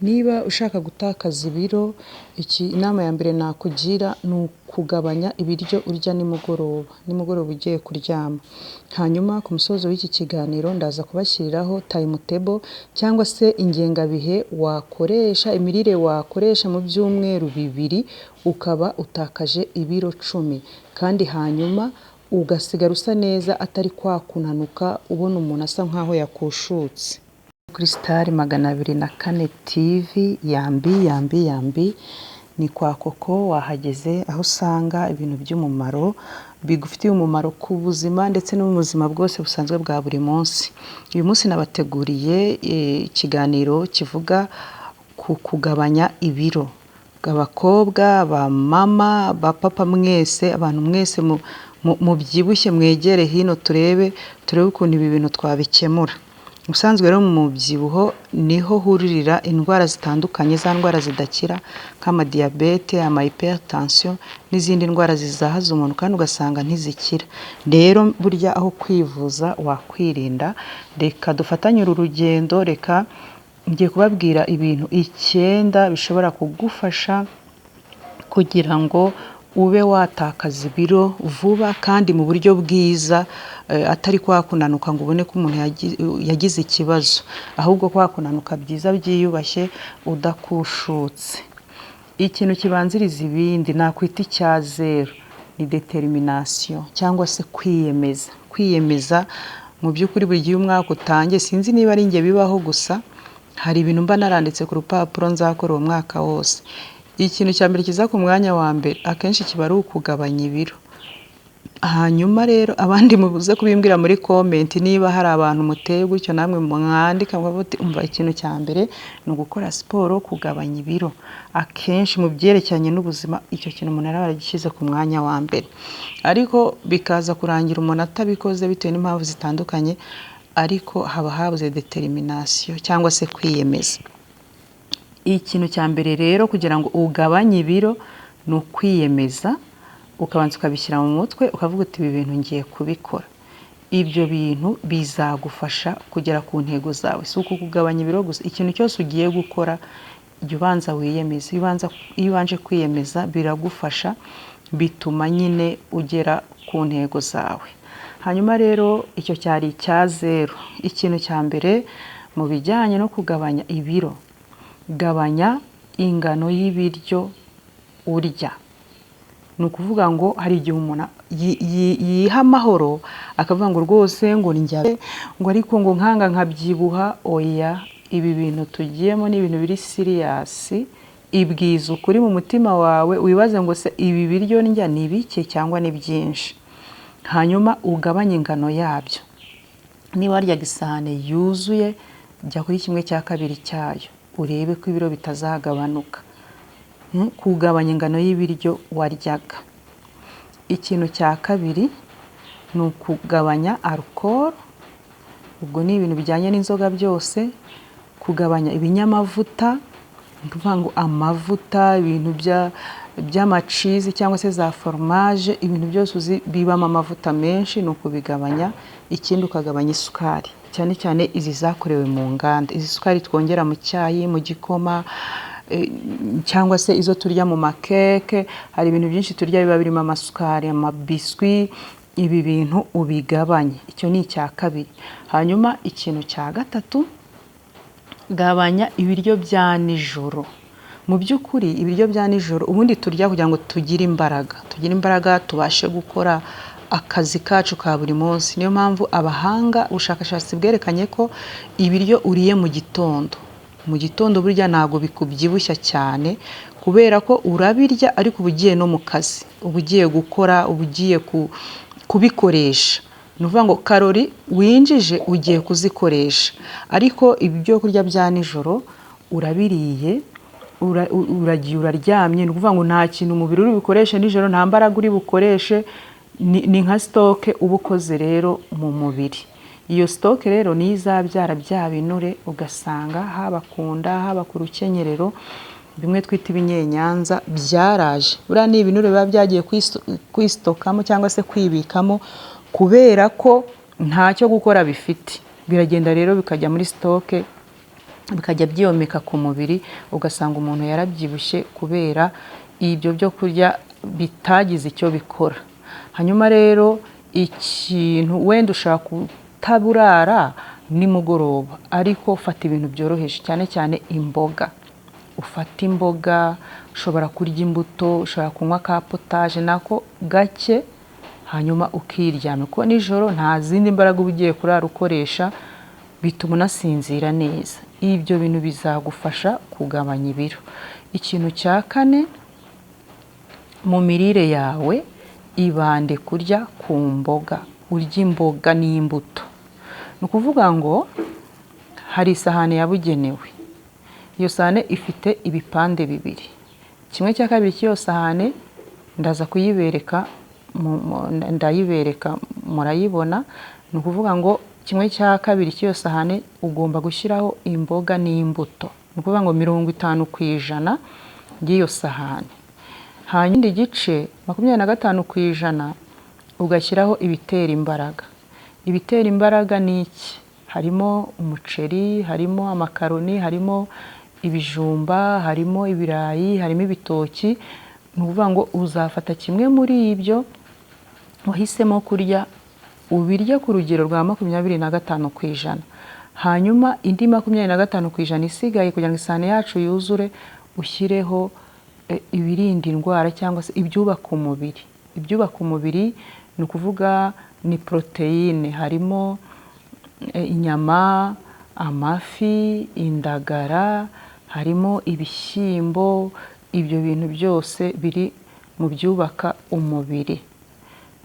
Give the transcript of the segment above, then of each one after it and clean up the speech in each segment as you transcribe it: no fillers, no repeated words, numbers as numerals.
Niba ushaka gutakaza ibiro, iki inama ya mbere nakugira ni ukugabanya ibiryo urya nimugoroba, nimugoroba ugiye kuryama. Hanyuma ku musozo w'iki kiganiro ndaza kubashyiriraho timetable cyangwa se ingengabihe wakoresha, imirire wakoresha mu byumweru 2 ukaba utakaje ibiro 10, kandi hanyuma ugasigara usa neza atari kwa kunanuka ubona umuntu asa nkaho yakushutse. Kuri Star 204 TV, yambi yambi yambi, ni kwa Koko wahageze, aho usanga ibintu by'umumaro bigufitiye umumaro ku buzima ndetse no mu buzima bwose busanzwe bwa buri munsi. Uyu munsi nabateguriye ikiganiro kivuga ku kugabanya ibiro. Abakobwa, abamama, abapapa mwese, abantu mwese mubyibushye mwegere hino turebe ukuntu ibi bintu twabikemura. Ubusanzwe rero mu mubyibuho niho huririra indwara zitandukanye, za ndwara zidakira nk'amadiyabete, ama hypertension n'izindi ndwara zizahaza umuntu kandi ugasanga ntizikira. Rero burya aho kwivuza wakwirinda, reka dufatanye uru rugendo, reka ngiye kubabwira ibintu 9 bishobora kugufasha kugira ngo ube watakaza ibiro vuba kandi mu buryo bwiza, atari kwa kunanuka ngo ubone ko umuntu yagize ikibazo, ahubwo kwa kunanuka byiza byiyubashye udakushutse. Ikintu kibanziriza ibindi nakwita icya zeru ni determination cyangwa se kwiyemeza. Kwiyemeza mu by'ukuri buri gihe umwaka utangiye, sinzi niba ari njye bibaho gusa, hari ibintu mba naranditse ku rupapuro nzakora uwo mwaka wose. Ikintu cya mbere kiza ku mwanya wa mbere akenshi kiba ari ukugabanya ibiro. Hanyuma rero abandi mubuze kubimbwira muri comment niba hari abantu muteye gutyo, namwe mwandika muti umva ikintu cya mbere ni ugukora siporo, kugabanya ibiro. Akenshi mu byerekeranye n'ubuzima icyo kintu umuntu aba yaragishyize ku mwanya wa mbere, ariko bikaza kurangira umuntu atabikoze bitewe n'impamvu zitandukanye, ariko haba habuze determination cyangwa se kwiyemeza. Ikintu cya mbere rero kugira ngo ugabanye ibiro ni ukwiyemeza, ukabanza ukabishyira mu mutwe ukavuga uti ibi bintu ngiye kubikora. Ibyo bintu bizagufasha kugera ku ntego zawe. Si uku kugabanya ibiro gusa, ikintu cyose ugiye gukora jya ubanza wiyemeze. Iyo ubanje kwiyemeza biragufasha, bituma nyine ugera ku ntego zawe. Hanyuma rero icyo cyari icya zeru. Ikintu cya mbere mu bijyanye no kugabanya ibiro, gabanya ingano y'ibiryo urya. Ni ukuvuga ngo hari igihe umuntu yiha amahoro akavuga ngo rwose ngo ndya ngo ariko ngo nkanga nkabyibuha, oya, ibi bintu tugiyemo ni ibintu biri serious, ibwiza ukuri mu mutima wawe wibaze ngo se ibi biryo ndya ni bike cyangwa ni byinshi, hanyuma ugabanye ingano yabyo. Niba waryaga isahane yuzuye jya kuri 1/2 cyayo, urebe ko ibiro bitazagabanuka. Kugabanya ingano y'ibiryo waryaga. Ikintu cya kabiri ni ukugabanya alcool, ubwo ni ibintu bijyanye n'inzoga byose, kugabanya ibinyamavuta, ni ukuvuga ngo amavuta, ibintu by'ama cheese cyangwa se za fromage, ibintu byose uzi bibamo amavuta menshi ni ukubigabanya. Ikindi ukagabanya isukari, cyane cyane izi zakorewe mu nganda, izi sukari twongera mu cyayi, mu gikoma, cyangwa se izo turya mu makeke, hari ibintu byinshi turya biba birimo amasukari, amabiswi, ibi bintu ubigabanye. Icyo ni icya kabiri. Hanyuma ikintu cya gatatu, gabanya ibiryo bya nijoro. Mu by'ukuri ibiryo bya nijoro ubundi turya kugira ngo tugire imbaraga, tugire imbaraga tubashe gukora akazi kacu ka buri munsi. Niyo mpamvu abahanga, ubushakashatsi bwerekanye ko ibiryo uriye mu gitondo, mu gitondo burya ntabwo bikubyibushya cyane, kubera ko urabirya ariko uba ugiye no mu kazi, uba ugiye gukora, uba ugiye kubikoresha. Ni ukuvuga ngo calorie winjije ugiye kuzikoresha, ariko ibyo kurya bya nijoro urabiriye, uragiye uraryamye, ni ukuvuga ngo nta kintu umubiri uri bukoreshe nijoro, nta mbaraga uri bukoreshe, ni nka stock uba ukoze rero mu mubiri. Iyo stock rero niyo izabyara bya binure, ugasanga haba ku nda, haba ku rukenyerero, bimwe twita ibinyenyanza byaraje. Buriya ni ibinure biba byagiye kwisitokamo cyangwa se kwibikamo, kubera ko ntacyo gukora bifite. Biragenda rero bikajya muri stock. bikajya byiyomeka ku mubiri, ugasanga umuntu yarabyibushye kubera ibyo byo kurya bitagize icyo bikora. Hanyuma rero ikintu wenda ushobora kutaburara nimugoroba, ariko fata ibintu byoroheje, cyane cyane imboga. Ufate imboga, ushobora kurya imbuto, ushobora kunywa ka potaje nako gake, hanyuma ukiryama, kuko nijoro nta zindi mbaraga uba ugiye kurara ukoresha, bituma unasinzira neza. Ibyo bintu bizagufasha kugabanya ibiro. Ikintu cya kane, mu mirire yawe ibande kurya ku mboga, urye imboga n'imbuto. Ni ukuvuga ngo hari isahani yabugenewe, iyo sahane ifite ibipande bibiri, kimwe cya kabiri cy'iyo sahane ndaza kuyibereka, ndayibereka murayibona. Ni ukuvuga ngo kimwe cya kabiri cy'iyo sahane ugomba gushyiraho imboga n'imbuto, ni ukuvuga ngo 50% by'iyo sahane. Hanyuma ikindi gice, 25%, ugashyiraho ibitera imbaraga. Ibitera imbaraga ni iki? Harimo umuceri, harimo amakaroni, harimo ibijumba, harimo ibirayi, harimo ibitoki. Ni ukuvuga ngo uzafata kimwe muri ibyo wahisemo kurya, ubirye ku rugero rwa 25%, hanyuma indi 25% isigaye, kugira ngo isahani yacu yuzure, ushyireho ibirinda indwara cyangwa se ibyubaka umubiri. Ibyubaka umubiri ni ukuvuga ni poroteyine, harimo inyama, amafi, indagara, harimo ibishyimbo. Ibyo bintu byose biri mu byubaka umubiri.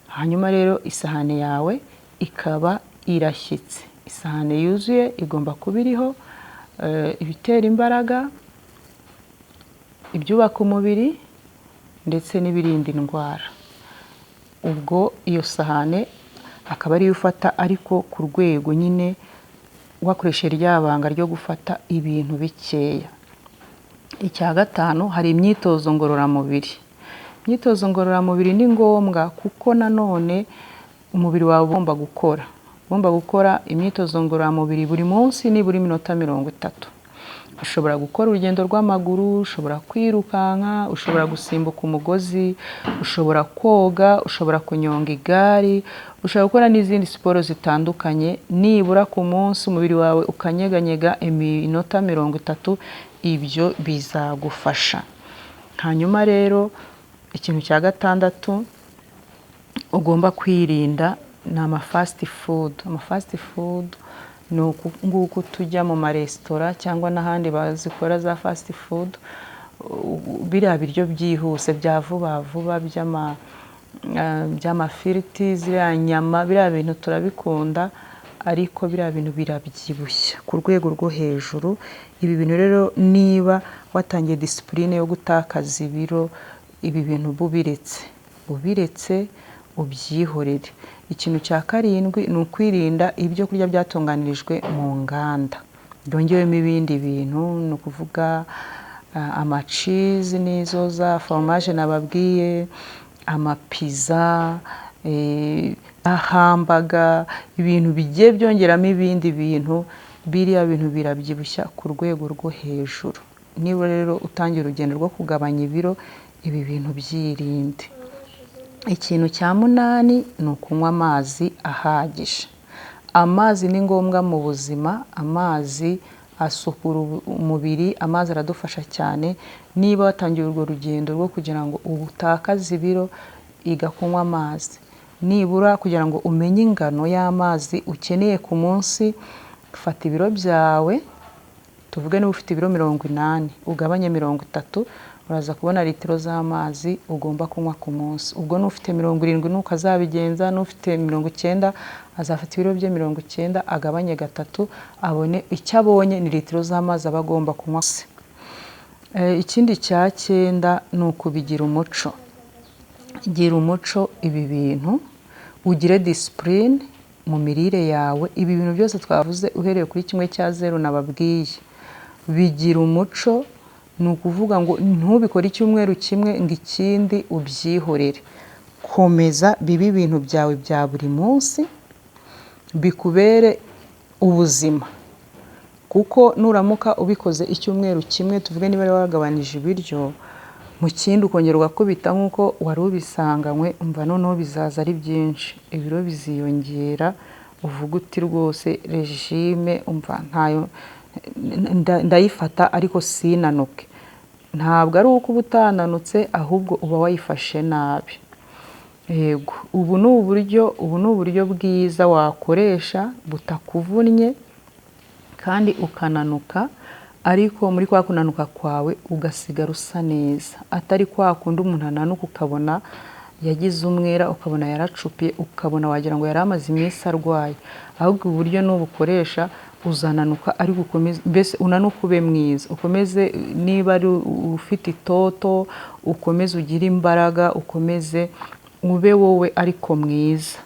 Hanyuma rero isahani yawe ikaba irashyitse. Isahani yuzuye igomba kuba iriho ibitera imbaraga, ibyubaka umubiri ndetse n'ibirinda indwara. Ubwo iyo sahane akaba ariyo ufata, ariko ku rwego nyine wakoresheje rya banga ryo gufata ibintu bikeya. Icya gatanu, hari imyitozo ngororamubiri. Imyitozo ngororamubiri ni ngombwa kuko nanone umubiri wawe ugomba gukora imyitozo ngororamubiri buri munsi, nibura iminota 30. Ushobora gukora urugendo rw'amaguru, ushobora kwirukanka, ushobora gusimbuka umugozi, ushobora koga, ushobora kunyonga igare, ushobora gukora n'izindi siporo zitandukanye. Nibura ku munsi umubiri wawe ukanyeganyega iminota 30, ibyo bizagufasha. Hanyuma rero ikintu cya gatandatu ugomba kwirinda ni ama fast food. Ama fast food ni uku nguku tujya mu maresitora cyangwa n'ahandi bazikora za fast food, biriya biryo byihuse bya vuba vuba by'amafiriti, ziriya nyama, biriya bintu turabikunda, ariko biriya bintu birabyibushya ku rwego rwo hejuru. Ibi bintu rero, niba watangiye discipline yo gutakaza ibiro, ibi bintu ubiretse, ubiretse, ubyihorere. Ikintu cya karindwi ni ukwirinda ibyo kurya byatunganirijwe mu nganda byongewemo ibindi bintu, ni ukuvuga ama cheese n'izo za foromaje nababwiye, amapiza, hamburger, ibintu bigiye byongeramo ibindi bintu. Biriya bintu birabyibushya ku rwego rwo hejuru. Niba rero utangiye urugendo rwo kugabanya ibiro, ibi bintu byirinde. Ikintu cya munani ni ukunywa amazi ahagije. Amazi ni ngombwa mu buzima, amazi asukura umubiri, amazi aradufasha cyane. Niba watangiye urwo rugendo rwo kugira ngo utakaze ibiro, iga kunywa amazi. Nibura kugira ngo umenye ingano y'amazi ukeneye ku munsi, fata ibiro byawe, tuvuge niba ufite ibiro 80, ugabanye 30, uraza kubona litiro z'amazi ugomba kunywa ku munsi. Ubwo n'ufite 70 nuko azabigenza, n'ufite 90 azafata ibiro bye 90 agabanye gatatu, abone icyo abonye ni litiro z'amazi aba agomba kunywa. Ikindi cya cyenda ni ukubigira umuco. Gira umuco ibi bintu, ugire discipline mu mirire yawe. Ibi bintu byose twavuze uhereye kuri kimwe cya zeru nababwiye, bigira umuco. Ni ukuvuga ngo ntubikore icyumweru kimwe ngo ikindi ubyihorere. Komeza bibe ibintu byawe bya buri munsi, bikubere ubuzima. Kuko nuramuka ubikoze icyumweru kimwe, tuvuge niba wari waragabanije ibiryo, mu kindi ukongera ugakubita nk'uko wari ubisanganywe, umva noneho bizaza ari byinshi, ibiro biziyongera, uvuga uti rwose régime umva ntayo ndayifata ariko sinanuke. Ntabwo ari uko uba utananutse, ahubwo uba wayifashe nabi. Yego, ubu ni uburyo bwiza wakoresha butakuvunnye kandi ukananuka, ariko muri kwa kunanuka kwawe ugasigara usa neza, atari kwa kundi umuntu ananuka ukabona yagize umwera, ukabona yaracupiye, ukabona wagira ngo yari amaze iminsi arwaye. Ahubwo ubu buryo nubukoresha uzananuka ariko ukomeze, mbese unanuke ube mwiza, ukomeze niba ari ufite itoto, ukomeze ugire imbaraga, ukomeze ube wowe ariko mwiza.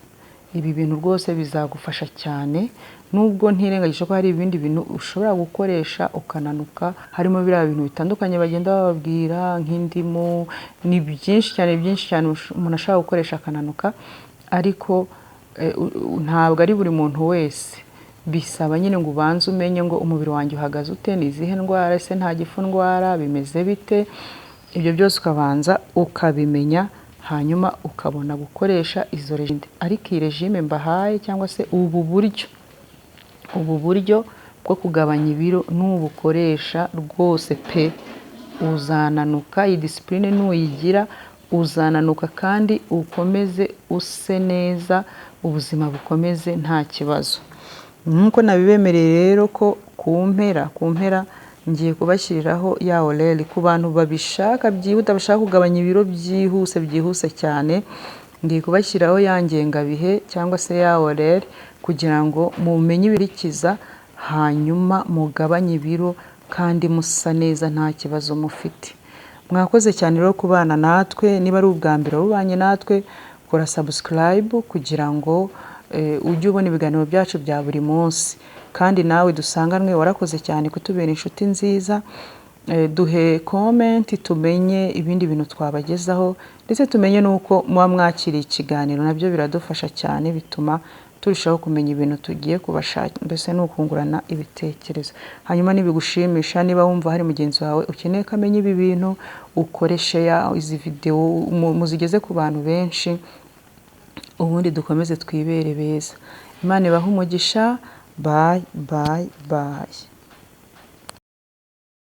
Ibi bintu rwose bizagufasha cyane, nubwo ntirengagije ko hari ibindi bintu ushobora gukoresha ukananuka, harimo biriya bintu bitandukanye bagenda bababwira nk'indimu, ni byinshi cyane, byinshi cyane umuntu ashobora gukoresha akananuka, ariko ntabwo ari buri muntu wese. Bisaba nyine ngo ubanze umenye ngo umubiri wanjye uhagaze ute, ni izihe ndwara, ese nta gifu ndwara, bimeze bite? Ibyo byose ukabanza ukabimenya, hanyuma ukabona gukoresha izo régime. Ariko iyi régime mbahaye cyangwa se ubu buryo bwo kugabanya ibiro, nubukoresha rwose pe uzananuka. Iyi discipline nuyigira uzananuka kandi ukomeze use neza, ubuzima bukomeze nta kibazo. Nk'uko nabibemereye rero ko ku mpera ngiye kubashyiriraho ya horaire ku bantu babishaka byihuta, bashaka kugabanya ibiro byihuse, byihuse cyane. Ngiye kubashyiraho ya ngengabihe cyangwa se ya horaire kugira ngo mumenye ibirikiza, hanyuma mugabanye ibiro kandi musa neza, nta kibazo mufite. Mwakoze cyane rero kubana natwe. Niba ari ubwa mbere ubanye natwe, kora subscribe kugira ngo ujye ubona ibiganiro byacu bya buri munsi. Kandi nawe dusanganwe, warakoze cyane kutubera inshuti nziza. Duhe comment tumenye ibindi bintu twabagezaho, ndetse tumenye n'uko muba mwakiriye ikiganiro. Nabyo biradufasha cyane, bituma turushaho kumenya ibintu tugiye kubashakira, mbese ni ukungurana ibitekerezo. Hanyuma nibigushimisha, niba wumva hari mugenzi wawe ukeneye ko amenya ibi bintu, ukore share izi videwo, muzigeze ku bantu benshi, ubundi dukomeze twibere beza. Imana ibahe umugisha. Bye bye bye.